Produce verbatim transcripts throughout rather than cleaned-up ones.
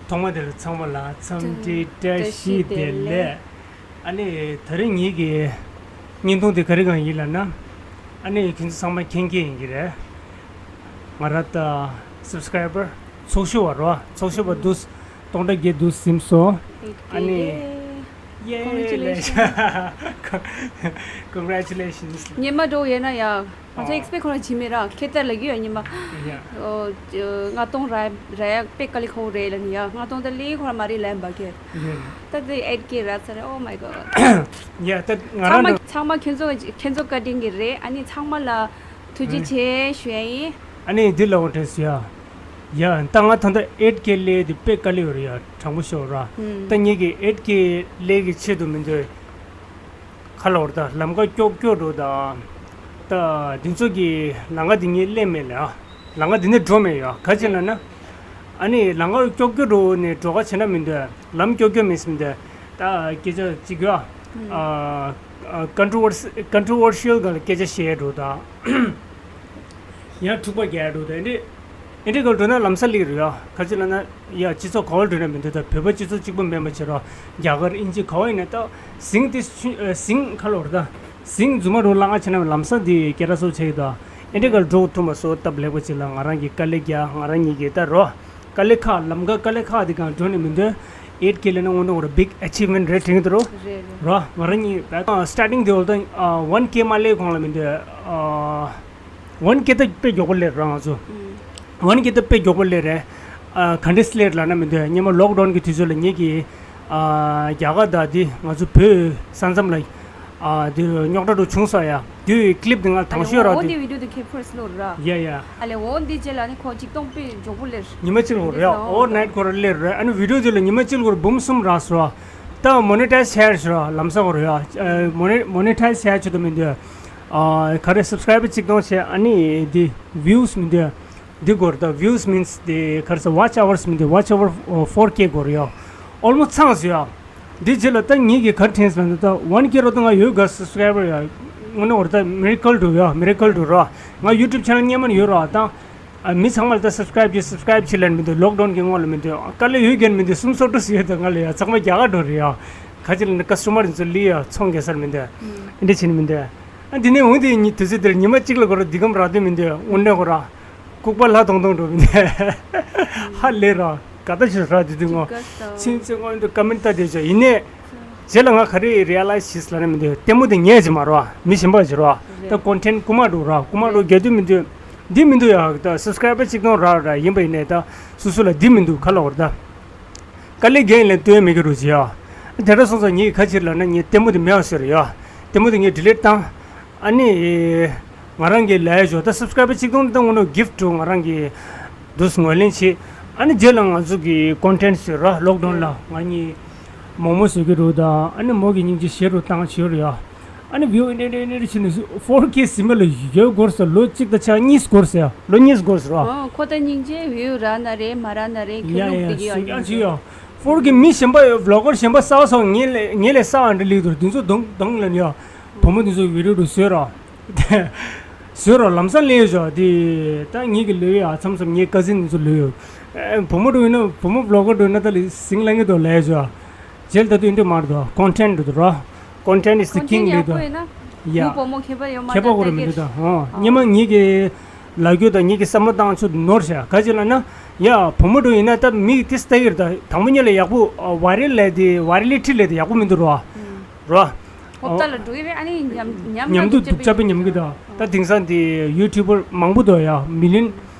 ཐོག་མ་དེ་ལ་ཚང་མ་ལ་འཚམས་འདྲི་བཀྲ་ཤིས་བདེ་ལེགས། ཨ་ནི་ད་རིང་ངེད་ཀྱི་བརྙན་ཐུང་དེ་ག་རེ་གང་ཡིན་ལབ་ན། ཨ་ནི་ཁྱེད་ཚོ་ཚང་མ་མཁྱེན་མཁན་ཡིན་གྱི་རེད། ང་རང་ད་སབ་སི་ཀ་རའི་བར་ཚོགས་ཞུགས་པ་རོ། ཚོགས་ཞུགས་པ་འདུག་སྟོང་ཕྲག་བརྒྱད་འདུག་ཟིན་སོང་། ཨ་ནི། Congratulations. Congratulations. ཉི་མ་འགྲོ་ཡོད་ན་ཡ། ང་ཚོ་ཨེག་སི་པེག་ཁོ་རང་བྱེད་མེད་ར། ཁྱེད་ལྟར་ལ་གི་ཡོད་ཉི་མ། ཡ། ཨོ། ལྔ་སྟོང་ར་ར་ཡ་དཔེ་དཀའ་ལས་ཁག་པོ་རེད་ལ་ནི་ཡ། ལྔ་སྟོང་ད་ལས་ཁོ་རང་མ་རེད་ལན་པ་ཁྱེད། ཡ། ད་དེ་ཨེཊ་ཀེ་ར་ཚར་རེད། Oh my God. ཡ་ད་ང་ཚང་མ་རང་ཚང་མ་ཁྱེད་ཚོ་ཁྱེད་ཚོ་བཀའ་དྲིན་གྱི་རེད། ཨ་ནི་ཚང་མ་ལ་ཐུགས་རྗེ་ཆེ་ཞུ་ཡ་ཡིན། ཨ་ནི་འདི་ལ་འོ་དྲན་སོ་ཡ། ཡ་ད་ང་ད་ལྟ་ཨེཊ་ཀེ་ལས་དེ་དཔེ་དཀའ་ལས་ཡོད་རེད་ཡ། དྲང་པོ་ཤོད་ར། ད་ངེད་ཀྱི་ཨེཊ་ཀེ་ལས་ཀྱི་ཆེད་དུ་མི་འདོད། ཁ་ལོར་ད་ལམ་ཁ་ཀྱོག་ཀྱོག་འགྲོ་ད། ད་འདི་ཚོ་གི་ལམ་ཁ་འདི་ངས་སླེབས་མེད་ལ་ཨ། ལམ་ཁ་འདི་ནས་འགྲོ་མེད་ཡོད། ག་ཅི་ལབ་ན། ཨ་ནི་ལམ་ཁ་ཀྱོག་ཀྱོག་འགྲོ་ནས་འགྲོ་ཁ་བྱེད་ན་མི་འདོད། ལམ་ཀྱོག་ཀྱོག་མིན་མི་འདོད། ད་སྐད་ཆ་གཅིག་ཡོད་ཨ། ཀོན་ཊོ་ཝར་སི་ཀོན་ཊོ་ཝར་ཤི་ཡལ་ག་ལ་སྐད་ཆ་བཤད་འགྲོ་ད། ཡང་འཁྲུག་པ་རྒྱག་འགྲོ་ད། འདི་འདི་ག་འགྲོ་ན་ལམ་སང་སླེབས་རེད་ཡ། ག་ཅི་ལབ་ན། ཡ་སྤྱི་ཚོགས་ག་བར་འགྲོ་ན་མི་འདོད་ད། བོད་པ་སྤྱི་ཚོགས་གཅིག་པ་མིན་པ་བྱེད་རོགས། རྒྱ་གར་དབྱིན་ཇི་ག་བ་ཡིན་ན་ད། ཟིང་དེ་ཆུ་ཟིང་ཁ་ལོར་ད། ཟིང་རྫུན་མ་རུ་ལངས་ཆེ་ན་ལམ་སང་དེ་སྐད་གྲགས་སོ་ཆེ་གི་ད། ཨེ་འདྲ་ག་འགྲོ་ཐུབ་མ་སོ་སྟབས་ལེགས་པ་ཅིག་ལ་ང་རང་གི་དཀའ་ལས་རྒྱག་ང་རང་ཉིད་ཀྱི་ད་རོ། དཀའ་ལས་ཁག་ལམ་ཁ་དཀའ་ལས་ཁག་དེ་གང་འགྲོ་ནས་མི་འདོད། ཨེཊ་ཀེ་ལས་ན་དངོས་གནས་ཁོ་ར་big achievement རེད་དྲན་གི་ད་རོ། རེད་རེད། རོ་ང་རང་ཉིད་སི་ཊར་ཊིང་དེ་འོ་ད་ཝན་ཀེ་མ་སླེབས་གོང་ལ་མི་འདོད། ཝན་ཀེ་ད་དཔེ་མགྱོགས་པོ་སླེབས་ར་ང་ཚོ། ཝན་ཀེ་ད་དཔེ་མགྱོགས་པོ་སླེབས་རེད། ཨ་ག་འདྲས་སླེབས་ལབ་ན་མི་འདོད། སྔོན་མ་ལོག་ཌའུན་གྱི་དུས་ཚོད་ལ་ངེད་ཀྱིས་ཨ་རྒྱ་གར་དང་འདི་ང་ཚོ་བོད་ས་མཚམས་ལ་ཨ་འདི་རྙོག་དྲ་འགྲོ་བྱུང་སོང་ཡ། དེའི་ཀི་ལིབ་འདི་ང་དང་ཤོས་ར། འོ་འདི་བི་ཌིའོ་འདི་ཁྱེད་ཕར་སི་ལོག་ར། ཡ་ཡ། ཨ་ལས་འོ་འདི་རྗེས་ལ་ནི་ཁོ་གཅིག་སྟོང་དཔེ་མགྱོགས་པོ་སླེབས། ཉི་མ་གཅིག་ལོག་རེད། ཨོ་ཝར་ནའིཊ་ཁོ་ར་སླེབས་རེད། ཨ་ནི་བི་ཌིའོ་འདི་ལ་ཉི་མ་གཅིག་ལོག་ར་འབུམ་གསུམ་རག་སོང་ར། ད་མོ་ནི་ཊའི་ཛི་བྱས་ར་ལམ་སང་ཁོ་ར་ཡ། མོ་ནི་མོ་ནི་ཊའི་ཛི་བྱས་ཆོག་ཏུ་མི་འདུག་ཨ་ག་རེ་སབ་སི་ཀ་རའི་བར་གཅིག་སྟོང་བྱས། ཨ་ནི་འདི་ཝིའུ་སི་མི་འདུག་འདི་དགོས་རེད། ད་ཝིའུ་སི་མིན་སི་དེ་ག་རེ་ཟེར། ཝ་ཆི་ཨ་ཝར་སི་མི་འདུག་ཝ་ཆི་ཨ་ཝར་ཕོར་ཀེ་དགོས་རེད་ཡ། ཨོལ་མོ་སི་ཚང་སོང་ཡ། འདི་རྗེས་ལ་ད་ངེད་ཀྱིས་ག་རེ་དྲན་སོང་ན། ད་ཝན་ཀེ་རོ་ད་ང་ཡོད་ག་སབ་སི་ཀ་རའི་བར་ཡ། དངོས་གནས་ཁོ་ར་ད་མི་རེ་ཀལ་འདུག་ཡ། མི་རེ་ཀལ་འདུག་ར། ང་ཡུ་ཊུབ་ཆེ་ནལ་སྔོན་མ་ནས་ཡོད་ར། ད་ཨ་མི་ཚང་མ་ལ་ད་སབ་སི་ཀ་རའིབ་བྱེད་སབ་སི་ཀ་རའིབ་བྱེད་ལབ་མི་འདུག་ལོག་ཌའུན་གྱི་སྔོན་ལ་མི་འདུག་དཀའ་ལས་ཡོད་རྒྱུ་མི་འདུག་སུམ་སོ་ཏོ་ཞིག་ཡོད་ད། ང་ལ་ཡ་ཚང་མ་རྒྱ་གར་འགྲོ་རེད་ཡ། ག་ཅི་ལབ་ན་ཀ་སི་ཊ་མར་ཚོ་ལི་ཡ་ཚོང་རྒྱག་ས་མི་འདུག་ཨ་འདྲ་བྱེད་ནི་མི་འདུག་ཨ་འདི་ནས་འོང་དེ་ཉི་དུས་ཚོད་དེར་ཉི་མ་གཅིག་ལ་ཁོ་ར་འདི་གམ་རག་དུས་མི་འདུག་དངོས་གནས་ཁོ་ར་ལྐུགས་པ་ལྷ་མཐོང་མཐོང་འགྲོ་མི་འདུག་ཧ་ལས་ར་ག་ད་ཞིག་ར་དུས་དུས་ངོ་ཚིན་ཚིན་ངོ་འདུག་ཀ་མེན་ཊི་ལྟ་དེ་ཅོ་ཡིན་ནས། རྗེས་ལ་ང་ག་རེ་རི་ཡ་ལའི་ཛི་བྱས་ལབ་ན་མི་འདུག་ལྟད་མོ་དེ་ངས་ཅིག་མ་རོ། མི་གཞན་པ་ཅིག་རོ། ད་ཀོན་ཊེན་ཊི་རྐུ་མ་འགྲོ་ར། རྐུ་མ་འགྲོ་རྒྱག་དུས་མི་འདུག་འདི་མི་འདུག་ཡ། ད་སབ་སི་ཀ་རའི་བར་གཅིག་སྟོང་རག་ར་ཡིན་པ་ཡིན་ནས་ད་སོ་སོ་ལ་འདི་མི་འདུག་ག་ལབ་དགོས་རེད་ད། དཀའ་ལས་རྒྱག་ཡིན་ལ་ལྟོས་མེད་ཀྱི་རུ་ཅི་ཡ། དེ་འདྲ་སོང་ཙང་ངས་ག་ཅི་ལབ་ན་ངས་ལྟད་མོ་དེ་མེད་པ་བཟོས་རེད་ཡ། ལྟད་མོ་དེ་ངས་ཌི་ལིཊ་བཏང་། ཨ་ནི། ང་རང་གི་ལས་ཞོ་ད་སབ་སི་ཀ་རའི་བར་གཅིག་སྟོང་དང་ངོ་ནོ་གིཕ་ཊི་ང་རང་གི་འདུག་ངོས་ལེན་བྱེད། ཨ་ནི་རྗེས་ལ་ང་ཚོ་གི་ཀོན་ཊེན་ཊི་བཟོས་ར། ལོག་ཌའུན་ལ་ང་གཉིས་མོག་མོག་བཟོས་ཀྱི་རུ་དང་། ཨ་ནི་མོ་གི་སྙིང་རྗེ་ཞེ་རུ་བཏང་བྱེད་རུ་ཡ། ཨ་ནི་བིའུ་ཨེ་འདྲ་ཨེ་འདྲ་ཨེ་འདྲ་བྱས་ནས་ཕོར་ཀེ་ཟིན་པ་ལ་ཡོད་དགོས་སོ། ལོ་གཅིག་དང་ཕྱག་གཉིས་དགོས་སོ་ཡ། ལོ་གཉིས་དགོས་སོ་ར། ཨོ་ཁོ་ད་སྙིང་རྗེ་བིའུ་རག་ན་རེད་མ་རག་ན་རེད། ཁྱོད་ཡ་ལུག་ཡ་དེ་གི་ཡ་སུ་ཡང་ཅི་ཡ། ཕོར་ཀེ་མི་གཞན་པ་ཡོད་བི་ལོག་གར་གཞན་པ་གསར་པ་སོང་ངས་ལས་ངས་ལས་གསར་པ་འདྲ་ལིག་དུ་འདི་ཚོ་གདོང་གདོང་ལ་ནི་ཡ། བུ་མོ་འདི་ཚོ་བི་ཌིའོ་འདྲ་བཟོས་ར། བཟོས་ར་ལམ་སང་ལས་ཞོ་དེ་ད་ངེད་ཀྱི་ལོས་ཡ་མཚམས་མཚམས་ངའི་ཀ་ཟིན་འདི་ཚོ་ལོས་ཡོད། བུ་མོ་འདྲ་ཡིན་ན་བུ་མོ་བི་ལོག་གར་འདྲ་ཡིན་ན་ད་ལི་ཟིང་ལ་ངེད་དུ་ལས་ཞོ། རྗེས་ལ་ད་དུང་འདི་མར་དུ་ཀོན་ཊེན་ཊི་འདྲ་དུ་ར། Content is the king རེད་དོ། ཡ། བུ་བུ་མོ་ཁྱད་པར་ཡོད་མ་ཁྱད་པར་རེད་མི་འདུག་ད། ཧོ། སྔོན་མ་ངེད་ཀྱི་ལབ་རྒྱུ་དང་ངེད་ཀྱི་བསམ་བློ་བཏང་ཆུ་ནོར་བྱ་ག་ཅི་ལབ་ན། ཡ་བུ་མོ་འདྲ་ཡིན་ན་ད་མིག་ཏིས་ལྟ་གིར་ད་དང་པོ་ཉིད་ལ་ཡག་པོ་ཝ་རི་ལ་དེ་ཝ་རི་ལི་ཊི་ལ་དེ་ཡག་པོ་མི་འདུག་རོ། རོ། ཧོབ་ཏ་ལ་འགྲོ་གི་རེད། ཨ་ནི་ཉམས་ཉམས་ཉམས་དུ་དུ་དུ་ཅབ་པེ་ཉམས་གི་ད། ད་དེང་སང་དེ་ཡུ་ཊུབ་པར་མང་པོ་འདུག་ཡ། མི་ལི་ཡོན་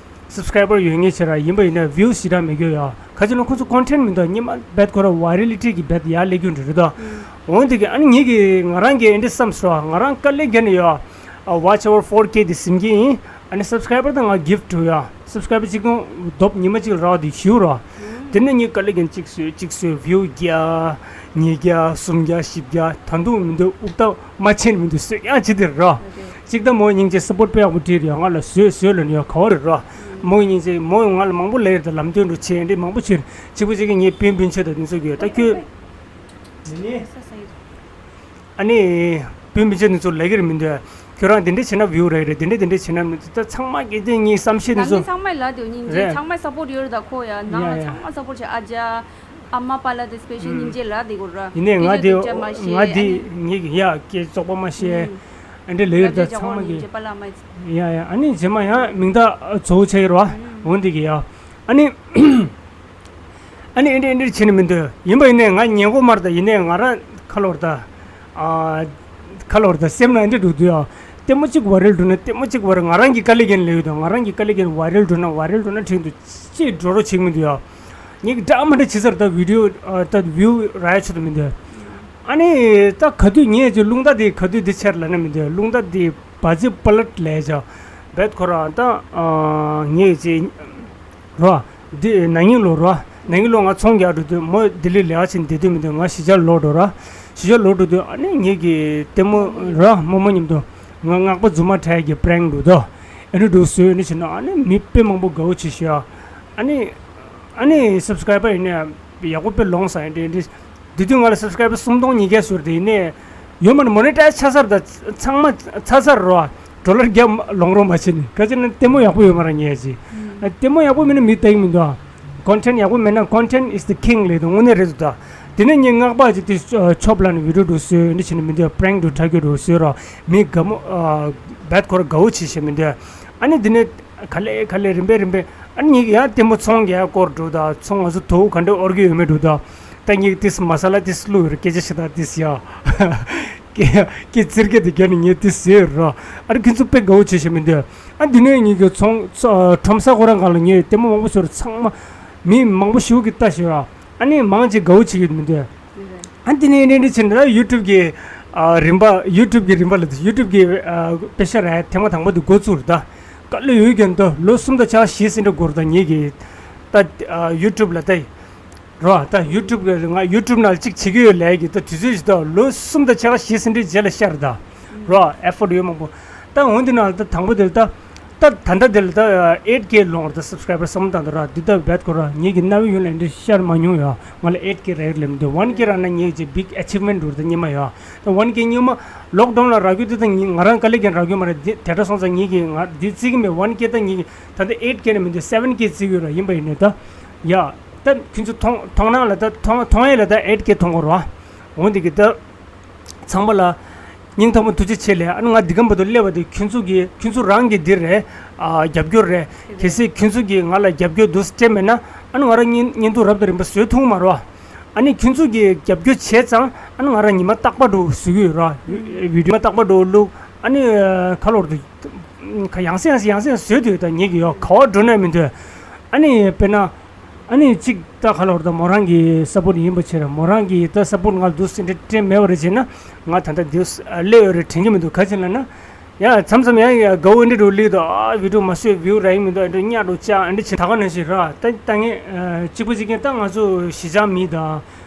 སབ་སི་ཀ་རའི་བར་ཡོད་ངེས་བྱས་ར་ཡིན་པ་ཡིན་ན་བིའུ་ཞེ་དྲག་མེད་རྒྱུ་ཡ། ག་ཅི་ལ་ཁོ་ཚོ་ཀོན་ཊེན་ཊི་མི་འདུག་སྔོན་མ་རྦད་ཁོ་ར་ཝ་རི་ལི་ཊི་གི་རྦད་ཡར་སླེབས་རྒྱུ་འདྲ་རེད་ད། འོན་ཏེ་གི་ཨ་ནི་ངེད་ཀྱི་ང་རང་གི་ཨེ་འདྲ་བསམ་སོ། ང་རང་དཀའ་ལས་བརྒྱབ་ནས་ཡོད། ཨ་ཝ་ཆི་ཨ་ཝར་ཕོར་ཀེ་དེ་ཟིན་གྱི་ཡིན། ཨ་ནི་སབ་སི་ཀ་རའི་བར་དང་ང་གིཕ་ཊི་ཡ། སབ་སི་ཀ་རའི་བར་གཅིག་སྟོང་རྡོབ་ཉི་མ་གཅིག་རག་དེ་ཞུ་ར། དེ་ནས་ངས་དཀའ་ལས་རྒྱབ་གཅིག་བཟོས་གཅིག་བཟོས་བིའུ་བརྒྱ། ཉིས་བརྒྱ་སུམ་བརྒྱ་བཞི་བརྒྱ་ད་དུང་མི་འདུག་ཨུབ་ཏ་མ་ཆེན་མི་འདུག་བཟོས་ཡང་ཅི་དེར་ར། གཅིག་ད་མོ་སྙིང་རྗེ་སབ་པོར་དཔེ་ཡག་པོ་སྤྲད་རེད་ང་ལ་བཟོས་བཟོས་ལ་ནི་ཡ་ག་བ་རེད་ར། མོ་སྙིང་རྗེ་མོ་ང་ལ་མང་པོ་ལབ་ཡོད་ད་ལམ་སྟོན་འགྲོ་ཆེ་འདྲི་མང་པོ་ཆེ་གཅིག་པུ་གཅིག་གི་ངའི་སྤུན་སྤུན་མཆེད་དང་དེ་ཚོ་གི་ད་ཁྱོད། ཨ་ནི། སྤུན་མཆེད་དེ་ཚོ་ལབ་ཀྱི་རེད་མི་འདུག་ཁྱོད་རང་དེ་འདྲ་བྱས་ན་བིའུ་རག་གི་རེད། དེ་འདྲ་དེ་འདྲ་བྱས་ན་མི་འདུག་ད་ཚང་མ་གི་དེ་ངའི་བསམ་ཤེས་དེ་ད་ཚོ་ངས་ཚང་མ་ལ་དེ་སྙིང་རྗེ། རེད། ཚང་མ་སཔོར་ཡོད་རེད། ད་ཁོ་ཡ་ནང་ཡ་ལ་ཡ། ཚང་མ་སཔོར་བྱེད། ཨ་ཅག་ཨ་མ་པ་ལ་དེ་སྤེ་ཤལ་ཨུམ། སྙིང་རྗེ་ལ་དེ་གོ་ར། ཡིན་ནའི་ང་དེ་སྐད་ཆ་ཅིག་ཅག་མ་བཤད། ང་དེ་ཨ་ནི་ངེད་ཀྱི་ཡ་སྐད་བཙོག་པ་མ་བཤད། ཨུམ། ཨ་འདྲ་ལས་ཡོད། ད་ཚང་མ་གི་ཡ་ཡ། ཨ་ནི་རྗེས་མ་ཡང་མིང་རྟགས་གཙོ་བོ་ཆགས་ཀྱི་རེད་བ། འོན་ཏེ་གི་ཡ། ཨ་ནི། ཨ་ནི་ཨེ་འདྲ་ཨེ་འདྲ་བྱས་ནས་མི་འདོད། ཡིན་པ་ཡིན་ནའི་ང་ཉན་གོ་མ་རེད། ད་ཡིན་ནའི་ང་རང་ཁ་ལོ་རེད་ད། ཨ། ཁ་ལོ་རེད་ད། སེམས་ལ་ཨེ་འདྲ་འདུག་འདུག་ཡ། ལྟད་མོ་གཅིག་ཝའི་རལ་འགྲོ་ན་ལྟད་མོ་གཅིག་ཝའི་རལ། ང་རང་གི་དཀའ་ལས་ཀྱིན་ལས་ཡོད་དོ། ང་རང་གི་དཀའ་ལས་ཀྱིན་ཝའི་རལ་འགྲོ་ན་ཝའི་རལ་འགྲོ་ན་འགྲིག་འདུག་ཅེས་འགྲོ་རོགས་བྱེད་མི་འདུག་ཡ། ངེད་ཀྱི་འདྲ་མི་འདྲ་བྱེད་ས་རེད་ད། བི་ཌིའོ་ཨ། ད་བིའུ་རག་ཆོག་ཏུ་མི་འདུག་ཨ་ནི་ད་ག་དུས་ངས་ཀྱི་རླུང་རྟ་དེ་ག་དུས་འདི་ཆེར་ལ་ན་མི་འདུག་རླུང་རྟ་དེ་བ་ཙི་པ་ལ་ལས་ཅོ། བེད་ཁོ་རང་ད་ཨ། ངས་ཀྱི་རོ། འདི་ན་ནིང་ལོ་རོ། ན་ནིང་ལོ་ང་ཚོང་རྒྱག་འགྲོ་དུས་མོ་ལྡི་ལི་ལས་ཀ་བྱེད་བསྡད་དུས་མི་འདུག་ང་གཞིས་ཆགས་ལོག་འགྲོ་ར། གཞིས་ཆགས་ལོག་འགྲོ་དུས་ཨ་ནི་ངེད་ཀྱི་ལྟད་མོ་ར་རྨོ་མོ་མཉམ་དུ་ང་སྔགས་པ་རྫུན་མ་ཁྲ་ཡག་གི་པྲེང་འགྲོ་དོ། ཨ་ནི་འགྲོ་བཟོས་ཨ་ནི་བྱས་ན་ཨ་ནི་མི་དཔེ་མང་པོ་དགའ་བོ་བྱེད་ཤག་ཨ་ནི། ཨ་ནི་སབ་སི་ཀ་རའི་བར་ཡིན་ནའི་ཡག་པོ་དཔེ་ལོངས་ས་ཡིན་འདྲ་འདྲ། དེ་དུས་ང་ལ་སབ་སི་ཀ་རའི་བར་སུམ་སྟོང་ཉིས་བརྒྱ་ཟུར་དེ་ཡིན་ནའི། ཡོད་མ་རེད། མོ་ནི་ཊའི་ཛི་ཆགས་ཚར་ད། ཚང་མ་ཚར་ཚར་རོ། ཌོ་ལར་བརྒྱ་ལོངས་རོགས་མ་བྱེད་ནི་ག་ཅི་ན་ལྟད་མོ་ཡག་པོ་ཡོད་མ་རེད་ངས་ཅི། ཨ། ལྟད་མོ་ཡག་པོ་མེད་ན་མི་ལྟ་གི་མི་འདུག་ཨ། ཀོན་ཊེན་ཡག་པོ་མེད་ན། ཀོན་ཊེན་ཨིས་ཛ་ཀིང་ལབ་དུས་དངོས་གནས་རེད་འདུག་ད། དེ་ནས་ངས་སྔགས་པ་ཅིག་དེ་ཆོབ་ལ་ནི་བི་ཌིའོ་འགྲོ་བཟོས་འདི་བྱས་ནས་མི་འདུག་པྲེང་འགྲོ་ཁྲ་རྒྱུ་འགྲོ་བཟོས་རོ། མི་དགའ་མོ་ཨ། བེད་ཁོ་ར་དགའ་བོ་བྱེད་བྱེད་མི་འདུག་ཨ་ནི་དེ་ནས། ག་ལེ་ག་ལེ་རིམ་པས་རིམ་པས། ཨ་ནི་ངེད་ཀྱི་ཡང་ལྟད་མོ་ཚོང་རྒྱག་སྐོར་འགྲོ་ད། ཚོང་ང་ཚོ་དོ་ག་འདྲ་དབོར་གྱི་ཡོད་མེད་འགྲོ་ད། ད་ངེད་ཀྱི་ཏིས་མ་ས་ལ་ཏིས་བླུགས་ཡོད་རེད། སྐད་ཆ་བཤད་ད་ཏིས་ཡ། སྐད་སྐད་ཙིར་སྐད་དེ་རྒྱབ་ནས་ངེད་ཏིས་ཟེར་ཡོད་ར། ཨ་ནི་ཁྱོད་ཚོ་དཔེ་དགའ་བོ་བྱེད་བྱེད་མི་འདུག་ཨ་འདི་ནས་ངེད་ཀྱི་ཚོང་ཁྲོམ་ས་ཁོ་རང་སྒང་ལ་ངེད་ལྟད་མོ་མང་པོ་ཤོར། ཚང་མ་མི་མང་པོ་ཞེ་པོ་གི་ལྟ་ཤེས་ར། ཨ་ནི་མང་ཆེ་དགའ་བོ་བྱེད་ཀྱི་མི་འདུག་ཨ་འདི་ནས་འདི་འདྲ་བྱས་ན་ཡུ་ཊུབ་ཀྱི་ཨ། རིན་པ། ཡུ་ཊུབ་ཀྱི་རིན་པ་ལ་ཡུ་ཊུབ་ཀྱི་ཨ། པེ་ཤ་ར་ཐེངས་མ་དང་པོ་དེ་འགོ་བཙུགས་རེད་ད། དཀའ་ལས་ཡོད་ཀྱང་ད་ལོ་གསུམ་དང་ཕྱེད་ཀ་བཞི་ཟིན་འདྲ་འགོར་ད་ངེད་ཀྱི་ད་ཨ། ཡུ་ཊུབ་ལ་ད་རོ། ད་ཡུ་ཊུབ་ཀྱི་ང་ཡུ་ཊུབ་ནང་ལ་གཅིག་བྱེད་ཀྱི་ཡོད་ལས་ཀྱི་ད་དུས་ཚོད་ཞིག་ད་ལོ་གསུམ་དང་ཕྱེད་ཀ་བཞི་ཟིན་འདྲའི་རྗེས་ལ་ཤར་ད་རོ། ཨེ་ཕོར་ཊི་ཡོད་མང་པོ། ད་འོན་ཏེ་ནང་ལ་ད་དང་པོ་དེ་ལ་ད། ད་ད་ལྟ་འདི་ལ་ད་ཨེཊ་ཀེ་ལོངས་རེད། ད་སབ་སི་ཀ་རའི་བར་གསུམ་དང་དུ་ར་འདི་ལྟ་བེད་ཁོ་ར་ངེད་ཀྱི་རྣ་བའི་ཡུལ་ལ་འདི་ཤར་མ་མྱོང་ཡ། ང་ལ་ཨེཊ་ཀེ་རག་ལེམ་འདི་ཝན་ཀེ་རག་ན་ངེད་ཀྱི་བིག་ཨ་ཆིབ་མེན་འགྲོ་རེད། ད་སྙེ་མ་ཡ་ད་ཝན་ཀེ་སྙེ་མ་ལོག་ཌའུན་ལ་རག་རྒྱུ་དེ་ད་ང་རང་དཀའ་ལས་ཀྱང་རག་རྒྱུ་མ་རེད། འདི་དེ་འདྲ་སོང་ཙང་ངེད་ཀྱི་ང་འདི་བརྩི་གི་མེད། ཝན་ཀེ་ད་ངེད་ཀྱི་ད་ལྟ་ཨེཊ་ཀེ་ནས་མི་འདུག་སེ་ཝན་ཀེ་བརྩི་གི་ཡོད་ར། ཡིན་པ་ཡིན་ནའི་ད་ཡ་ད་ཁྱོད་ཚོ་མཐོང་མཐོང་སྣང་ལ་ད་མཐོང་མཐོང་ཡས་ལ་ད་ཨེཊ་ཀེ་མཐོང་གི་ར། འོན་ཏེ་གི་ད། ཚང་མ་ལ་སྙིང་ཐག་པ་ཐུགས་རྗེ་ཆེ་ལེ། ཨ་ནི་ང་འདི་གམ་བར་དུ་སླེབས་པ་དེ་ཁྱོད་ཚོ་གི་ཁྱོད་ཚོ་རང་གི་འདི་རེད། ཨ་རྒྱབ་སྐྱོར་རེད། གལ་སྲིད་ཁྱོད་ཚོ་གི་ང་ལ་རྒྱབ་སྐྱོར་འདུག་སྤྲད་མེད་ན་ཨ་ནི་ང་རང་བརྙན་བརྙན་ཐུང་རབ་དང་རིམ་པ་བཟོས་ཐུབ་མ་རེད་བ། ཨ་ནི་ཁྱོད་ཚོ་གི་རྒྱབ་སྐྱོར་བྱས་ཙང་ཨ་ནི་ང་རང་ཉི་མ་རྟག་པར་འགྲོ་བཟོ་གི་ཡོད་ར། ཝི་ཌིའོ་ཉི་མ་རྟག་པར་འགྲོ་བླུག་ཨ་ནི་ཁ་ལོར་དུ་ཡང་སེ་ཡང་སེ་ཡང་སེ་བཟོས་དུས་ད་ངེད་ཀྱི་ཡོད་ག་བ་འགྲོ་ནས་མི་འདོད། ཨ་ནི་དཔེར་ན། ཨ་ནི་གཅིག་ད་ག་ལ་བར་ད་མོ་རང་གི་སཔོར་ཊི་ཡིན་པ་ཕྱིར་མོ་རང་གི་ད་སཔོར་ཊི་ང་འདུག་སེ་འདྲ་སྤྲད་མེད་པ་རེད་བྱས་ན་ང་ད་ལྟ་འདི་སླེབས་ཡོད་རེད་དྲན་གྱི་མི་འདུག་ག་ཅི་ལབ་ན་ཡ་མཚམས་མཚམས་ཡང་ཡ་དགའ་བོ་འདྲ་འགྲོ་ལིག་ད་ཨ་བི་ཌིའོ་མ་བཟོས་བིའུ་རག་གི་མི་འདུག་འདྲ་གཉའ་འགྲོ་ཅག་འདྲ་བྱེད་ད་ག་ནང་བཞིན་ར། ད་ད་ངས་གཅིག་པ་གཅིག་རྐྱང་ད་ང་ཚོ་གཞིས་ཆགས་མི་ད་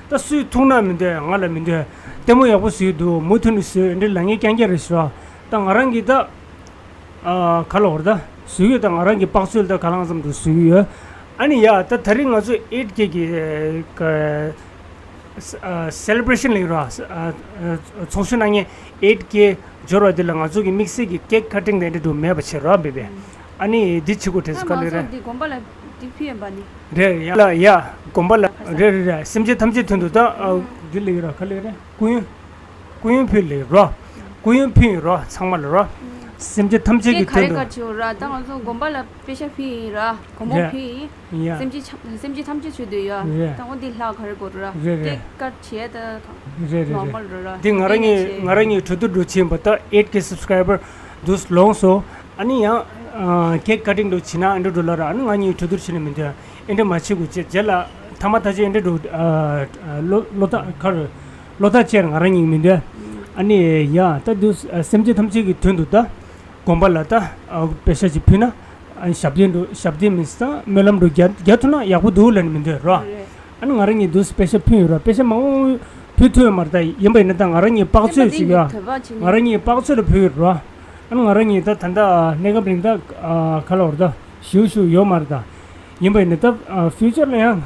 ད་སུས་ཐུག་ན་མི་འདོད་ང་ལ་མི་འདོད་ལྟད་མོ་ཡག་པོ་བཟོས་འདུག་མུ་མཐུད་ནས་བཟོས་འདྲ་ལབ་མཁན་རྐྱང་རྐྱང་རེད་ཤག་ད་ང་རང་གི་ད། ཨ་ག་ལ་བར་ད་བཟོས་ཡོད། ད་ང་རང་གི་དཔག་ཚོད་ད་ག་ལང་ཙམ་དུ་བཟོས་ཡོད། ཨ་ནི་ཡ་ད་ད་རིང་ང་ཚོ་ཨེཊ་ཀེ་གི་སེ་ལེ་བྷ་རེ་ཤན་ལ་ཡོད་ར། ཚོགས་ཞུགས་གནང་མཁན་ཨེཊ་ཀེ་འབྱོར་བ་འདི་ལ་ང་ཚོ་གི་དམིགས་བསལ་གྱི་ཀེག་ཁ་ཊིང་དེ་འདྲ་འགྲོ་མེད་པ་བྱེད་ར་བེ་བེ། ཨ་ནི་འདི་བྱེད་དགོས་དྲན་སོང་། ག་ལེ་རེད། འདི་དགོན་པ་ལ་འདི་ཕུལ་ཡོད་པ་ནི། རེད་ཡ་ལ་ཡ་དགོན་པ་ལ་རེད་རེད་རེད། སེམས་ཅན་ཐམས་ཅད་དོན་དུ་ད་འདི་ལ་ཡོད་ར། ག་ལེ་རེད། སྐུ་ཡོན། སྐུ་ཡོན་ཕུལ་ལེ་རོ། སྐུ་ཡོན་ཕུལ་ཡིན་རོ། ཚང་མ་ལ་རོ། སེམས་ཅན་ཐམས་ཅད་ཀྱི་དོན་དུ། ཀ་ཆེའོ་ར། ད་ང་ཚོ་དགོན་པ་ལ་པེ་ཤ་ཕུལ་ཡིན་ར། སྒོར་མོ་ཕུལ་ཡིན། ཡ། སེམས་ཅན་ཆ་སེམས་ཅན་ཐམས་ཅད་ཆེད་དུ་ཡ། རེད། ད་འོ་འདི་ལྷག་ག་རེ་དགོས་ར། རེད་རེད། ཀེག་ཀ་ཊི་བྱས་ད། རེད་རེད་རེད། ནོར་མལ་རོ་ར། འདི་ང་རང་ངི་ང་རང་ངི་གྲོས་བསྡུར་འགྲོ་ཆེན་པ་ད་ཨེཊ་ཀེ་སབ་སི་ཀ་རའི་བར་འདུག་ལོངས་སོ། ཨ་ནི་ཡང་ཀེག་ཁ་ཊིང་འགྲོ་ཆེ་ན་ཨ་འགྲོ་འགྲོ་ལ་ར། ཨ་ནི་ང་གཉིས་གྲོས་བསྡུར་བྱེད་ན་མི་འདོད། ཨེ་འདྲ་མ་བྱེད་དགོས་ཅེས་རྗེས་ལ་ཐ་མ་ཐག་ཆོད་ཨེ་འདྲ་འགྲོ། ཨ་ཨ་བློ་བློ་ཐག་ཁར་བློ་ཐག་ཆད་ང་རང་གཉིས་མི་འདོད། ཨ་ནི་ཡ་ད་འདུག་སེམས་ཅན་ཐམས་ཅད་ཀྱི་དོན་དུ་ད་དགོན་པ་ལ་ད་ཨ་པེ་ཤ་ཅིག་ཕུལ་ན་ཨ་ཞབས་བརྟན་འགྲོ་ཞབས་བརྟན་མིན་སང་སྨོན་ལམ་འགྲོ་རྒྱ་རྒྱ་ཐུབ་ན་ཡག་པོ་འདུག་ལབ་ནས་མི་འདོད་རོ། ཨ་ནི་ང་རང་གཉིས་འདུག་པེ་ཤ་ཕུལ་ཡོད་རོ། པེ་ཤ་མང་པོ་ཕུལ་ཐུབ་ཡོད་མ་རེད། ད་ཡིན་པ་ཡིན་ན་ད་ང་རང་གཉིས་དཔག་ཚོད་ཅིག་ཡ་ང་རང་གཉིས་དཔག་ཚོད་ལ་ཕུལ་ཡོད་རོ། ཨ་ནི་ང་རང་གཉིས་ད་ད་ལྟ་གནས་སྐབས་རིང་ད་ཨ་ག་ལ་བར་ད་ཞུ་ཞུ་ཡོད་མ་རེད་ད། ཡིན་པ་ཡིན་ན་ད་ཨ་ཕིའུ་ཅར་ལ་ཡང་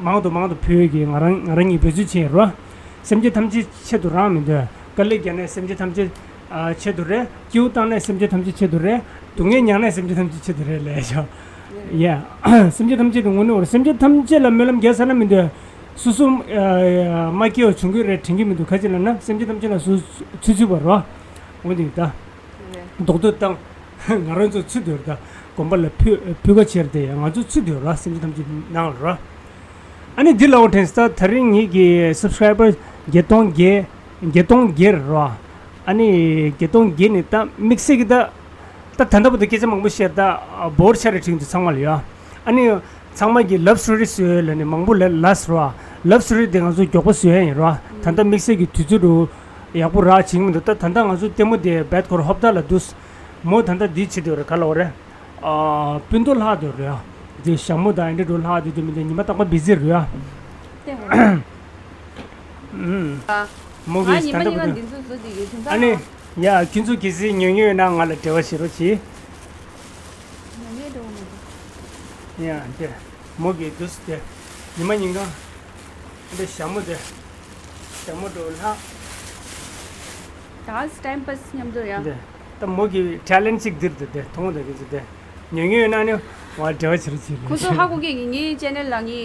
མང་དུ་མང་དུ་ཕུལ་གི་ང་རང་ང་རང་གཉིས་འབད་རྩོལ་བྱེད་རོ། སེམས་ཅན་ཐམས་ཅད་ཆེད་དུ་རང་མི་འདོད། དཀའ་ལས་བརྒྱབ་ནས་སེམས་ཅན་ཐམས་ཅད་ ཆེད་དུ་རེད། སྐྱིད་པོ་བཏང་ནས་སེམས་ཅན་ཐམས་ཅད་ཆེད་དུ་རེད། སྡུག་བསྔལ་མྱངས་ནས་སེམས་ཅན་ཐམས་ཅད་ཆེད་དུ་རེད་ལབ་ཤག་ཡ། སེམས་ཅན་ཐམས་ཅད་དུ་དངོས་གནས་འོ་རེད། སེམས་ཅན་ཐམས་ཅད་ལ་སྨོན་ལམ་རྒྱག་ས་ན་མི་འདུག་སོ་སོ་མ་སྐྱིད་པ་བྱུང་གི་རེད་དྲན་གྱི་མི་འདུག་ག་ཅི་ལབ་ན་སེམས་ཅན་ཐམས་ཅད་ལ་སུ་ཚུད་ཚུད་པ་རོ། འོ་འདི་ད། རྡོག་ཐོ་བཏང་། ང་རང་ཚོ་ཚུད་དུ་རེད་ད། དགོན་པ་ལ་ཕུལ་ཕུལ་ཁ་ཕྱིར་དེ་ང་ཚོ་ཚུད་དུ་ར་སེམས་ཅན་ཐམས་ཅད་ནང་ལ་ར། ཨ་ནི་འདི་ལའོ་དྲན་ས་ད་རིང་ངེད་ཀྱི་སབ་སི་ཀ་རའི་བར་བརྒྱད་སྟོང་བརྒྱད་བརྒྱད་སྟོང་བརྒྱད་རེད་ར། ཨ་ནི་བརྒྱད་སྟོང་བརྒྱད་ནི་ད་དམིགས་བསལ་གྱི་ད་ད་ད་ལྟ་བར་དུ་སྐད་ཆ་མང་པོ་བཤད་ད་བོར་ཆ་རེ་བྲིས་འདུག་ཚང་མ་ལ་ཡ། ཨ་ནི་ཚང་མ་གི་ལབ་སི་ཊོ་རི་བཟོས་ལ་ནི་མང་པོ་ལ་ལབ་སི་ར། ལབ་སི་ཊོ་རི་དེ་ང་ཚོ་མགྱོགས་པོ་བཟོས་ཡ་ཡིན་ར། ད་ལྟ་དམིགས་བསལ་གྱི་དུས་ཚོད་རུ་ཡག་པོ་རག་བྱེད་ཀྱི་མི་འདུག་ད་ད་ལྟ་ང་ཚོ་ལྟད་མོ་དེ་བད་ཁོར་ཧོབ་ད་ལ་འདུག་མོ་ད་ལྟ་འདི་བྱེད་འདོད་རེད་ག་ལ་འོ་རེད། སྤུན་ཏོ་ལྷག་འདོད་རེད། དེ་ཞྭ་མོ་དང་ཨེ་འདྲ་འགྲོ་ལྷག་འདོད་དེ་མི་འདུག་ཉི་མ་རྟག་པར་བི་ཛི་རེད། ལྟད་མོ་རེད། ཨུམ། ཨ། མོ་ང་གིས་ཉི་ད་མ་ལྟ་གཉིས་ཀ་བུ་འདི་ཚོ་བཟོ་བསྡད་ཡོད་དོན་ཨ་ནི། ཡ་ཁྱོད་ཚོ་གལ་སྲིད་ཉོ་མྱོང་ཡོད་ན་ང་ལ་འབྲེལ་བ་བྱེད་རོགས་གྱིས། ཉོ་མྱོང་འགྲོ་མི་འདུག་ཡ་དེ། མོ་གིས་འདུག་སེ་དེ། ཉི་མ་ཉིན་གང་། འདི་ཞྭ་མོ་དེ། ཞྭ་མོ་འགྲོ་ལྷག་ད་ཊའིམ་པཱ་སི་མཉམ་དུ་ཡ། འདི། ད་མོ་གི་ཊེ་ལེན་ཊི་གཅིག་འདིར་འདུག་སྟེ་མཐོང་དང་གི་ཚུལ་དེ། ཉོ་མྱོང་ཡོད་ན་ནི་ང་འབྲེལ་བ་བྱེད་རོགས་བྱེད། ཁོ་ཚོ་ཧ་གོ་གི་ངའི་ཅེ་ནལ་ལ་ངའི་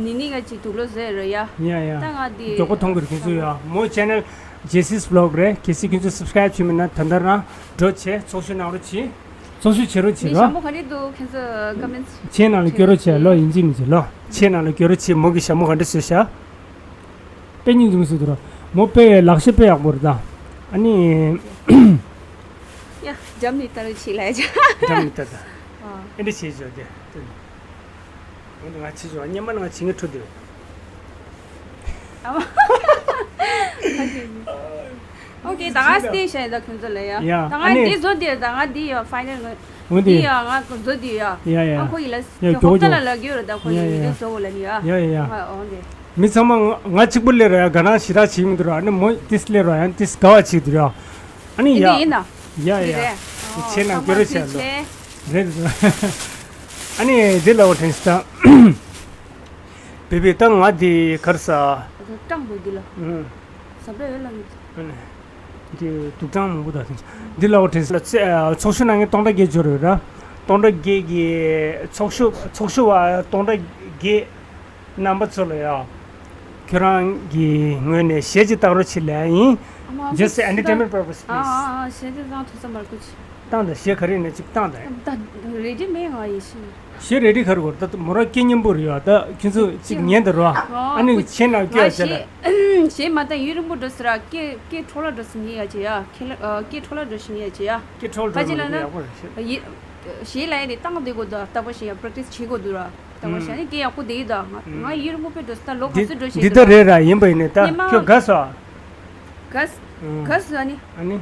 ནི་ནི་ང་ཅིག་དུག་ལོ་བཟོས་རེད་ཡ། ཡ་ཡ། ད་ང་འདི་མགྱོགས་པོ་མཐོང་གི་རེད་ཁྱེད་ཚོ་ཡ། མོ་ཅེ་ནལ་ཇེ་སིས་བི་ལོག་རེད། གལ་སྲིད་ཁྱེད་ཚོ་སབ་སི་ཀ་རའིབ་བྱས་མེད་ན་ད་ལྟ་རང་འགྲོ་བྱས་ཚོགས་ཞུགས་གནང་རོགས་གྱིས། ཚོགས་ཞུགས་བྱེད་རོགས་བྱེད་རོགས། ཞྭ་མོ་ག་རེ་འདུག་ཁྱེད་ཚོ་ཀོ་མེན་ཊི་ཆེ་ནང་ལ་བསྐྱོད་རོགས་བྱེད་ལོ། ཡིན་གཅིག་མིན་གཅིག་ལོ། ཆེ་ནང་ལ་བསྐྱོད་རོགས་བྱེད། མོ་གི་ཞྭ་མོ་ག་འདྲ་བཟོས་ཤག་དཔེ་སྙིང་རྗེ་མོ་ཟེར་དུ་ར། མོ་དཔེ་ལག་ཤེས་དཔེ་ཡག་པོ་རེད་ད། ཨ་ནི། ཡ། འཇམ་ནི་ལྟ་རུ་ཆེ་ལ་ཡ། འཇམ་ནི་ལྟ་ད། ཨ། ཨེ་འདྲ་བྱེད་ཆོག་དེ། འོན་ཏེ་ང་བྱེད་ཆོག་སྙེ་མ་ན་ང་བྱེད་ངེས་འཕྲོ་དེ། ཨ་མ། ཨོ་ཀེ་ད་ང་སྟེ་ཤ་ཡ་ད་ཁྱོད་ཚོ་ལ་ཡ། ཡ། ད་ང་ཨ་ནི་འདི་བཟོ་དེ་ད་ང་འདི་ཡ་ཕའི་ནལ་ང་། འོན་ཏེ། འདི་ཡ་ང་བཟོ་དེ་ཡ། ཡ་ཡ། ཨ་ཁོ་ཡི་ལ། ཡ་ཡ་ཧོབ་ཏ་ལ་ལ་གི་ཡོད་རེད་ད་ཁོ་ཡི་ཡ་ཡ་འདི་བཟོ་གོ་ལ་ནི་ཡ། ཡ་ཡ་ཡ། ཨ་འོ་འདི། མི་ཚང་མ་ང་ང་གཅིག་པུ་སླེབས་ར་ཡ། དགའ་སྣང་ཞེ་དྲག་བྱེད་ཀྱི་མི་འདུག་ར། ཨ་ནི་མོ་ཏིས་སླེབས་ར་ཡ་ཏིས་དགའ་བ་བྱེད་འདུག་ར། ཨ་ནི་ཡ། ཡིན་ན། ཡ་ཡ། འདི་རེད། ཨོ། ཆེ་ན་ཚང་མ་སྐྱོ་རོ་ཐུགས་བྱས་ལོ། རྗེ་ཆེ། རེད་འདུག་ཨ་ནི་འདི་ལ་འོ་དྲན་སྟངས། བེ་བེ་ད་ང་འདི་གར་ས། སྐྲངས་འདུག་འདི་ལ། ཨུ། ཟབ་ར་ཡོད་ལ་ངེས། ཨ་ནི། འདི་དུག་སྦྲང་མང་པོ་དང་འདི་ལ་འོ་དྲན་ས་ལ་ཚེ་ཚོགས་ཞུགས་གནང་མཁན་སྟོང་ཕྲག་བརྒྱད་འབྱོར་ཡོད་ར། སྟོང་ཕྲག་བརྒྱད་ཀྱི་ཚོགས་ཞུགས་ཚོགས་ཞུགས་པ་སྟོང་ཕྲག་བརྒྱད། རྣམ་པ་ཚོ་ལ་ཡ། ཁྱོད་རང་གི་ངོས་ནས་གཞས་ཅིག་བཏང་རོགས་བྱེད་ལབ་ཡིན། ཨ་མ། Just please entertainment purpose, ཨ། please. ཨ་ཨ། གཞས་དེ་བཏང་ཐུབ་ས་མ་རེད་ཀུ་ཅི། བཏང་དང་། གཞས་ག་རེ་ཡིན་ན་ཅིག་བཏང་དང་། ད་རེ་ཌི་མེད་ང་ཡེ་ཤེས། གཞས་རེ་ཌི་ག་རེ་གོ་ད་མོ་རང་སྐད་སྙན་པོ་རེད་ཡ། ད་ཁྱོད་ཚོ་ཅིག་ཉན་དང་རོ། ཨ་ཨ་ནི་ཀུ་ཅི། ཆེ་ན་སྐྱོ་ང་བྱས་ལ། གཞས་གཞས་མ་བཏང་ཡུན་རིང་པོ་འགྲོ་ཟེར་ར། སྐད་སྐད་འཕྲོ་བརླག་འགྲོ་ཟེར་ངེས་ཡ་བྱས་ཡ། ཁྱེད་ལ་སྐད་འཕྲོ་བརླག་འགྲོ་ཟེར་ངེས་ཡ་བྱས་ཡ། སྐད་འཕྲོ་བརླག་འགྲོ་ཡག་པོ་རེད་ཤག་གཞས་ལ་ཡ་ནི་བཏང་བསྡད་དགོས་འདུག་ལྟ་བུ་ཞིག་ཡ་པྲེག་ཊིས་བྱེད་དགོས་འདུག་ར། ད་ང་ཤ་ནི་སྐད་ཡག་པོ་དེ་ཡིན་ད། ང་ང་ཡུན་རིང་པོ་དཔེ་འགྲོ་ས་ད་ལོ་ག་ཚོད་འགྲོ་ཤེས་འདི་ད་རེད་ར། ཡིན་པ་ཡིན་ནི་ད་སྙེ་མ་ཁྱོད་དགའ་སོ། དགའ་ས་ཨང་། དགའ་ས་ཨ་ནི། ཨ་ནི།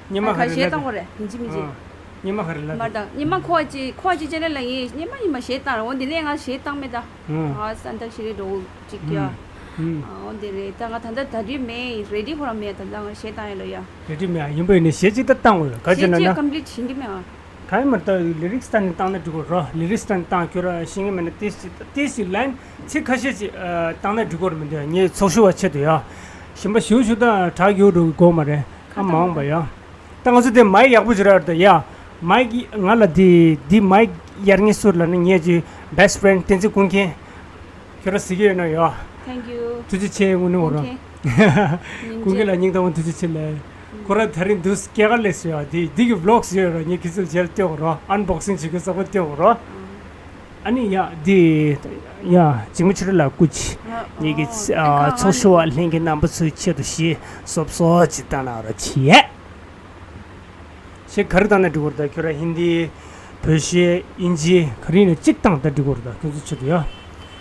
སྙེ་མ་ཨ་ག་ཁ་རེ་གཞས་ལ་བཏང་དགོས་རེད་ཡིན་གཅིག་མིན་གཅིག་ཨང་། སྙེ་མ་ག་རེ་ལ་མར་ད་སྙེ་མ་ཁོ་ཅི་ཁོ་ཅི་ཅེ་ནལ་ལ་ངས་སྙེ་མ་སྙེ་མ་གཞས་བཏང་ར། འོ་འདི་ནས་ང་གཞས་བཏང་མེད་ད། ཨང་། ང་ས་འདག་ཤི་རེ་འགྲོ་གཅིག་ཡ། ཨང་། འོ་འདི་རེད་ད། ང་ད་ད་ད་རེད་མེད་རེ་ཌི་ཧོ་ར་མེད་ད། ད་ང་གཞས་བཏང་ཡ་ལ་ཡ། རེ་ཌི་མེད་ཨ། ཡིན་པ་ཡིན་ནི་གཞས་ཅིག་ད་བཏང་དགོས་ཡ། ག་ཅེ་ན་ན། གཞས་ཅིག་ཀམ་པི་ལིཊ་བྱེད་ཀྱི་མེད་ཨ། གང་ཡིན་མ་རེད་ད། ལི་རིག་སི་ལྟ་ནས་བཏང་ན་འགྲིག་གོ་རོ། ལི་རིག་སི་ལྟ་ནས་བཏང་ཁྱོད་ར་ཤེས་ཀྱི་མེད་ན་ཏིས་ཅིག་ཏིས་ཅིག་ལན་ཚིག་ཁ་ཤས་ཅིག་བཏང་ན་འགྲིག་གོ་རེད་མི་འདུག་ངས་ཚོགས་ཞུགས་པ་ཆེད་དུ་ཡ། གཞན་པ་ཞུ་ཞུ་ད་གྲགས་ཡོད་འགྲོ་གི་གོ་མ་རེད་ཨ། མ་འོངས་པ་ཡ། ད་ང་ཚོ་དེ་མའི་ཡག་པོ་ཅིག་རག་རེད་ད་ཡ། མའི་ང་ལ་དེ་དེ་མའི་གཡར་ངེས་སུ་ལ་ནི་ངས་ཀྱི་best friend བསྟན་འཛིན་ཀུན་མཁྱེན། ཁྱོད་ར་གཟིགས་ཡོད་ན་ཡོ། Thank you. ཐུགས་རྗེ་ཆེ་དངོས་གནས་འོ་རོ། ཀུན་མཁྱེན་ལ་སྙིང་ཐག་པ་ཐུགས་རྗེ་ཆེ་ལེ། ཁོ་རང་ད་རིང་འདུག་སྐྱེ་ག་ལས་སུ་ཡོད་དེ་འདི་གི་vlogs་ཡོད་རོ། ངས་ཁྱེད་ཚོ་མཇལ་སྟེ་འོ་རོ། unboxing་བྱེད་གི་ས་པོ་སྟེ་འོ་རོ། ཨ་ནི་ཡ་འདི་ཡ་འཇིགས་མེད་ཆོས་སྒྲོན་ལགས་སྐུ་མཁྱེན་ངེད་ཀྱི་ཚོགས་ཞུགས་པ་ལྷན་རྒྱས་རྣམ་པ་ཚོའི་ཆེད་དུ་གཞས་གསོལ་གསོལ་ཅིག་བཏང་གནང་རོགས་བྱེད། གཞས་ག་རེ་བཏང་ན་འགྲིག་གོ་རེད་ད། ཁྱོད་རང་ཧིན་དི། བོད་གཞས། དབྱིན་ཇི། ག་རེ་ཡིན་ན་གཅིག་བཏང་ད་འགྲིག་གོ་རེད་ད་ཁྱོད་ཚོ་ཆེད་དུ་ཡ།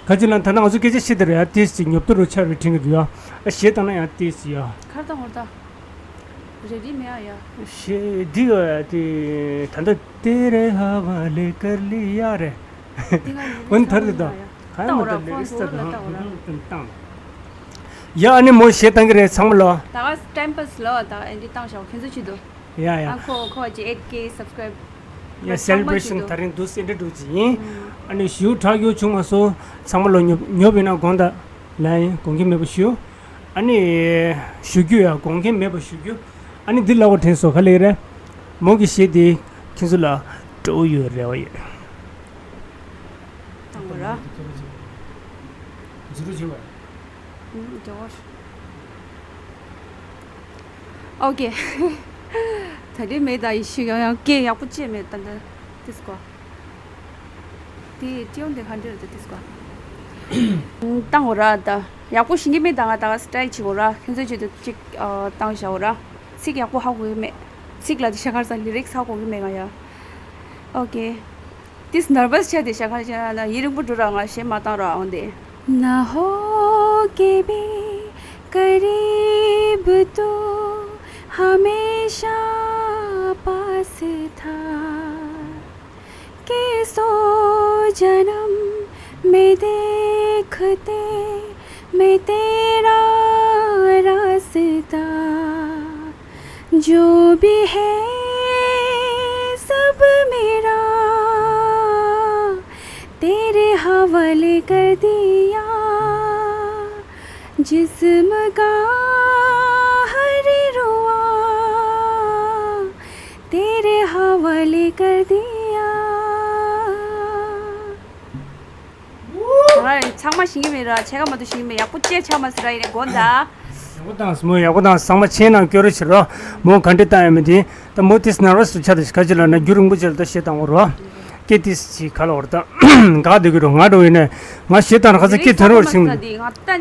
ག་ཅི་ལ་ད་ནང་ང་ཚོ་སྐད་ཆ་བཤད་དེ་རེད་ཡ། ཏིས་ཅིག་ཉོབ་ཏོ་རུ་ཆར་བའི་དྲིན་གི་འདུག་ཡ། ཨ་གཞས་བཏང་ན་ཡང་ཏིས་ཅིག་ཡ། ག་རེ་བཏང་གོ་རེད་ད། རེ་ཌི་མེད་ཨ་ཡ། གཞས་འདི་ཡ་དེ་ད་ལྟ་ཏེ་རེ་ཧ་བ་ལེ་ཀར་ལི་ཡ་རེད། འདི་ང་ཡིན་འོན་ཐར་དེ་ད། ག་ཡ་མ་ད་ལེ་རིག་སྟ་ད་བཏང་ཡ། ཨ་ནི་མོ་གཞས་བཏང་གི་རེད་ཚང་མ་ལོ། ད་ག་time pass་ལོ་ད་ཨེ་འདྲི་བཏང་ཤག་ཁྱོད་ཚོ་ཆེད་དུ། ཡ་ཡ། ཨ་ཁོ་ཁོ་ཅི་eight K subscribe། ཡ་ཚང་མ་celebration་ཆེད་དུ། ད་རིང་འདུག་སེ་འདྲ་འདུག་ཅི་ཡིན། ཨ་ནི་ཞུ་དྲག་ཡོད་བྱུང་མ་སོང་ཚང་མ་ལོ་ཉོབ་ཉོབ་ཡིན་ན་དགོངས་དག་ལ་ཡིན་དགོངས་ཀྱི་མེད་པ་ཞུ། ཨ་ནི་ཞུ་རྒྱུ་ཡ་དགོངས་ཀྱི་མེད་པ་ཞུ་རྒྱུ། ཨ་ནི་འདི་ལབ་པ་དྲན་སོང་། ག་ལེ་རེད། མོ་གི་གཞས་དེ་ཁྱེད་ཚོ་ལ་སྤྲོ་བོ་ཡོད་རེ་བ་ཡོད། བཏང་བ་ར། འཛུལ་རོགས་བྱེད་པ། ཨོ་ཀེ། ད་རེས་མེད་ད་ཡི་ཤི་ཡང་ཡང་སྐད་ཡག་པོ་བཅད་མེད་ད་འདི་ཏིས་ཀོ། དེ་ཅིའོ་འདི་ག་འདྲ་རེད་ད་ཏིས་ཀོ། བཏང་བ་ར་ད་ཡག་པོ་ཤེས་ཀྱི་མེད་ད། ང་ད་ག་སི་ཊའི་བྱེད་དགོས་ར། ཁྱོད་ཚོའི་ཆེད་དུ་གཅིག་བཏང་བཞག་བ་ར། ཚིག་ཡག་པོ་ཧ་གོ་གི་མེད། ཚིག་ལ་དེ་ཤ་ཁར་ས་ལི་རིགས་ཧ་གོ་གི་མེད་ང་ཡ། ཨོ་ཀེ། ཏིས་ནར་བས་ཆགས་ཏེ་ཤ་ཁར་ཆགས་ན་ཡིན་རིང་པོ་འགྲོ་ར། ང་གཞས་མ་བཏང་ར་འོང་དེ། ना होके भी करीब तू हमेशा पास था। कि सौ जन्म में देखते मैं तेरा रास्ता। जो भी है सब मेरा तेरे हवाले कर दिया। जिस्म का हर रुआ तेरे हवाले कर दिया। ཚང་མ་ཤེས་ཀྱི་མེད་ར། ཆེ་ག་མ་གཏོགས་ཤེས་ཀྱི་མེད། ཡག་པོ་བཅད་ཆགས་མ་ཟེར་ར། ཡིན་ནས་དགོངས་དག་ཡག་པོ་བཏང་སོང་མོ། ཡག་པོ་བཏང་། ཚང་མ་མཆན་ནང་སྐྱོར་རོགས་བྱེད་རོགས། མོ་ག་འདྲ་བཏང་ཡོད་མེད་དེ། ད་མོ་ཏིས་ནར་བས་སུ་ཆགས་ཏེ་ཁ་ཅིག་ལ་ན་རྒྱུན་རིང་པོ་ཅིག་ལ་ད་གཞས་བཏང་བ་རོགས། སྐད་ཏིས་ཅིག་ག་ལ་བར་ད་འགག་བསྡད་ཀྱི་རོགས། ང་འགྲོ་ཡིན་ནས་ང་གཞས་བཏང་ར་ཁ་ཚ་སྐད་ཐོན་རོགས་ཤིང་། ང་ད་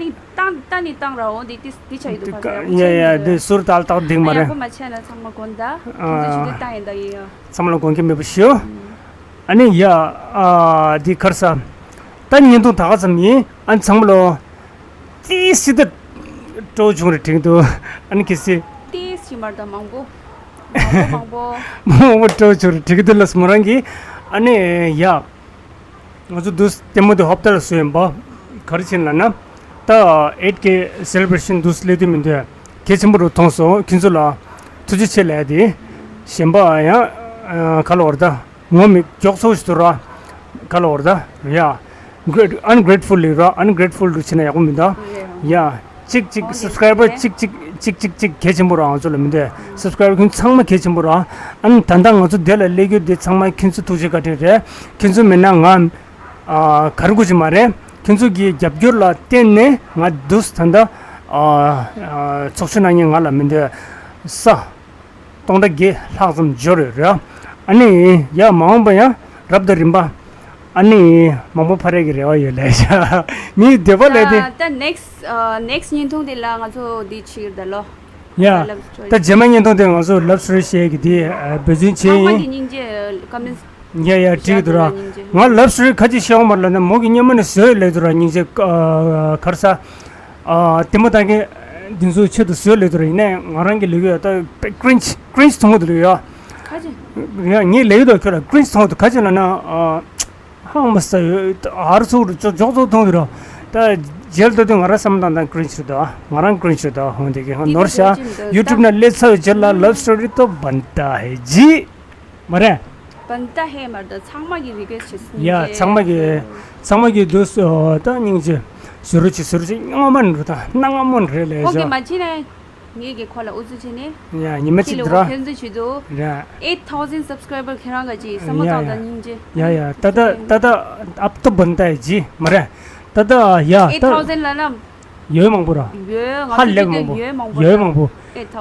ནི་བཏང་ད་ནི་བཏང་ར་འོང་དེ་ཏིས་དེ་ཆ་ཡོད་འདུག་ཁ་ཚ་ཡ་ཡ་དེ་ཟུར་དལ་དག་འདིག་མ་རེད། ཡག་པོ་མ་བྱས་ན་ཚང་མ་དགོངས་དག་ཁྱོད་ཚོ་ཆུ་ཚོད་བཏང་ཡིན་ད་ཡིན་ཡ། ཚང་མ་ལ་དགོངས་ཀྱི་མེད་པ་ཞུ། ཨ་ནི་ཡ། ཨ་འདི་ཁར་ས། ད་བརྙན་ཐུང་ད་ག་ཙམ་ཡིན། ཨ་ནི་ཚང་མ་ལོ། ཏིས་ཞིག་ད་སྤྲོ་བྱུང་རེ་དྲན་འདུག་ཨ་ནི་གལ་སྲིད། ཏིས་ཞིག་མར་ད་མང་པོ། མང་པོ་མང་པོ། མང་པོ་སྤྲོ་བྱུང་རེ་དྲན་འདུག་ལ་སྨོ་རང་གིས། ཨ་ནི་ཡ། ང་ཚོ་འདུག་ལྟད་མོ་དེ་ཧོབ་ཏེ་ལ་བཟོས་ཡིན་པ། ག་རེ་བྱས་ལབ་ན། ད་ཨེཊ་ཀེ་སེ་ལེ་བྷ་རེ་ཤན་འདུག་སླེབས་དུས་མི་འདུག་གལ་ཆེན་པོ་རུ་མཐོང་སོང་། ཁྱེད་ཚོ་ལ་ཐུགས་རྗེ་ཆེ་ལབ་ཡ་དེ། གཞན་པ་ཡང་ག་ལ་བར་ད། ངོ་མི་མགྱོགས་ཚོགས་ཤིག་ཏུ་ར། ག་ལ་བར་ད། ཡ། ཨན་གྷེཊ་ཨན་གྷེཊ་ཕུལ་ལི་ར། ཨན་གྷེཊ་ཕུལ་ལུ་བྱེད་ན་ཡག་པོ་མི་འདུག་ཡ། གཅིག་གཅིག་སབ་སི་ཀ་རའི་བར་གཅིག་གཅིག་གཅིག་གཅིག་གཅིག་གལ་ཆེན་པོ་ར། ང་ཚོ་ལ་མི་འདུག་སབ་སི་ཀ་རའི་བར་ཁྱོད་ཚང་མ་གལ་ཆེན་པོ་ར། ཨན་ད་ལྟ་ང་ཚོ་དེ་ལ་སླེབས་རྒྱུ་དེ་ཚང་མ་ཁྱེད་ཚོ་ཐུགས་རྗེ་བཀའ་དྲིན་རེད། ཁྱེད་ཚོ་མེད་ན་ང་ཨ་ག་རེ་དགོས་ཀྱི་མ་རེད། ཁྱེད་ཚོ་གི་རྒྱབ་སྐྱོར་ལ་བརྟེན་ནས་ང་འདུག་ད་ལྟ་ཨ་ཨ་ཚོགས་ཞུགས་གནང་མཁན་ང་ལ་མི་འདུག་ས། སྟོང་ཕྲག་བརྒྱད་ལྷག་ཙམ་འབྱོར་ཡོད་རེད། ཨ་ནི་ཡ་མ་འོངས་པ་ཡང་རབ་དང་རིམ་པ། ཨ་ནི་མང་པོ་འཕར་ཡག་གི་རེ་བ་ཡོད་ལབ་ཤག་མིའི་འདོད་པ་ལས་དེ། ད་next next བརྙན་ཐུང་དེ་ལ་ང་ཚོ་འདི་ཕྱིར་ད་ལོ། ཡ། ད་རྗེས་མ་བརྙན་ཐུང་དེ་ང་ཚོ་ལབ་སི་ཊོ་རི་བཤད་ཀྱི་དེ་འབད་བརྩོན་བྱས་ཡིན། ཡ་ཡ་འགྲིག་གི་འདུག་ར། ང་ལབ་སི་ཊོ་རི་ཁ་ཅིག་བཤད་འོང་མ་ལབ་ན་མོ་གི་སྙན་མོ་ནས་བཟོས་ལས་འདུག་ར། སྙིང་རྗེ། ག་རེ་ཟ། ལྟད་མོ་ལྟ་མཁན་འདི་ཚོའི་ཆེད་དུ་བཟོས་ལས་འདུག་ར། ཡིན་ནའི་ང་རང་གི་ལས་ཀ་ཡ་ད་ཀི་རིན་ཇི་ཀི་རིན་ཇི་མཐོང་གི་འདུག་ཡ། ཁ་ཅིག་ཡ་ངས་ལས་ཀ་ད་ཁྱོད་ལ་ཀི་རིན་ཇི་མཐོང་གི་འདུག་ག་ཅིག་ལབ་ན། ཧང་མ་ས་ཡོད་ཨར་ཚོགས་རུ་ཅོག་ཅོག་ཚོགས་མཐོང་གི་ར། ད་རྗེས་ལ་ལྟ་དུས་ང་རང་བསམ་བློ་བཏང་བཏང་ཀི་རིན་ཇི་རེད་དོ། ང་རང་ཀི་རིན་ཇི་རེད་དོ། ཧོང་དེ་གི་ཧང་ནོར་ཤག་ཡུ་ཊུབ་ནང་སླེབས་ཚར་བའི་རྗེས་ལ་ལབ་སི་ཊོ་རི་ཏོ་བན་ཏ་ཧེ་ཇི། མ་རེད། བན་ཏ་ཧེ་མ་རེད། ཚང་མ་གི་རི་ཀུ་ཨེ་སི་ཊི་བྱེད་སྲིད། ཡ་ཚང་མ་གི་ཚང་མ་གི་འདུག་སོ། ད་སྙིང་རྗེ། བཟོ་རོགས་བྱེད་བཟོ་རོགས་བྱེད། སྙིང་མ་འགྲོ་ད་སྣང་ང་མོ་འདྲེ་ལས་ཁོང་གིས་ཤོག་མ་བྱེད་ན་ངེད་ཀྱི་ཁོ་ལ་ཨུ་ཚུགས་བྱེད་ནས། ཡ་ཉི་མ་ཁྱི་གཅིག་ལ་འདུག་ར། ཁྱོད་ཚོ་བྱེད་འདུག་ར། eight thousand subscriber ཁྱེད་རང་ག་ཅིག་བསམ་བློ་ཡ་བཏང་ཡ་དང་སྙིང་རྗེ། ཡ་ཡ་ད་ད་ད་ད་ཨབ་ཏོ་བན་ཏ་ཧེ་ཇི་མ་རེད། ད་ད་ཡ་ད། eight thousand ལ་ན། ཡོད་མང་པོ་ར། ཡོད་ང་ཧ་ཚོ་ལས་འདི་མང་པོ། ཡོད་མང་པོ་ཡོད་མང་པོ།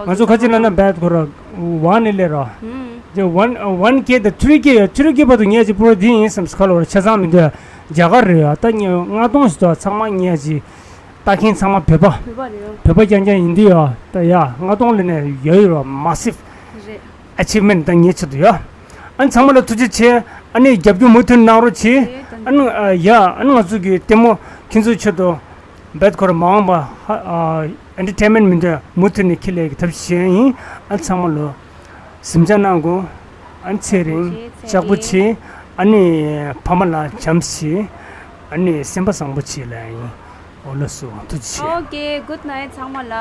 ང་ཚོ་ཁ་ཅིག་ལ་ན་བད་ཁོ་ར་ཝན་ནི་ལེ་ར། ཇེ་ཝན་ཝན་ཀེ་དང་ཐི་རི་ཀེ་ཡ་ཐི་རི་ཀེ་བར་དུ་ཉལ་ཅིག་པོ་ར་འདི་ཡིན་བསམ་སི་ཁ་ལོ་ར་ཆ་ཚང་མི་འདུག་རྒྱ་གར་རེད་ཡ། ད་ཉལ་ལྔ་སྟོང་ཞིག་ཏོ་ཚང་མ་ཉལ་ཅིག་ལྟ་མཁན་ཚང་མ་བོད་པ། བོད་པ་རེད་ཡ། བོད་པ་རྐྱང་རྐྱང་ཡིན་དུས་ཡ། ད་ཡ་ལྔ་སྟོང་ལས་ནས་ཡོད་ཡོད་ར་མ་སིབ། རེད། ཨ་ཆིབ་མེན་ད་ངའི་ཆེད་དུ་ཡ། ཨ་ཚང་མ་ལ་ཐུགས་རྗེ་ཆེ། ཨ་ནི་རྒྱབ་སྐྱོར་མུ་མཐུད་གནང་རོགས་གྱིས། ཨ་ནི་ཡ་ཨ་ནི་ང་ཚོ་གི་ལྟད་མོ་ཁྱེད་ཚོའི་ཆེད་དུ་བད་ཁོ་ར་མ་འོངས་པ་ཨེན་ཊར་ཊེན་མེན་ཊི་མི་འདོད་མུ་མཐུད་ནས་ཁྱེད་ལས་ཀྱི་ཐབས་ཤེས་ཡིན། ཨ་ཚང་མ་ལོ་གཟིམ་འཇག་གནང་དགོས། ཨ་ཚེ་རིང་ལྕགས་པོ་ཆེ། ཨ་ནི་ཕ་མ་ལ་བྱམས་ཆེ། ཨ་ནི་སེམས་པ་བཟང་པོ་ཆེ་ལ་ཡིན། འོ་ལགས་སོ་ཐུགས་རྗེ་ཆེ། Okay, good night ཚང་མ་ལ།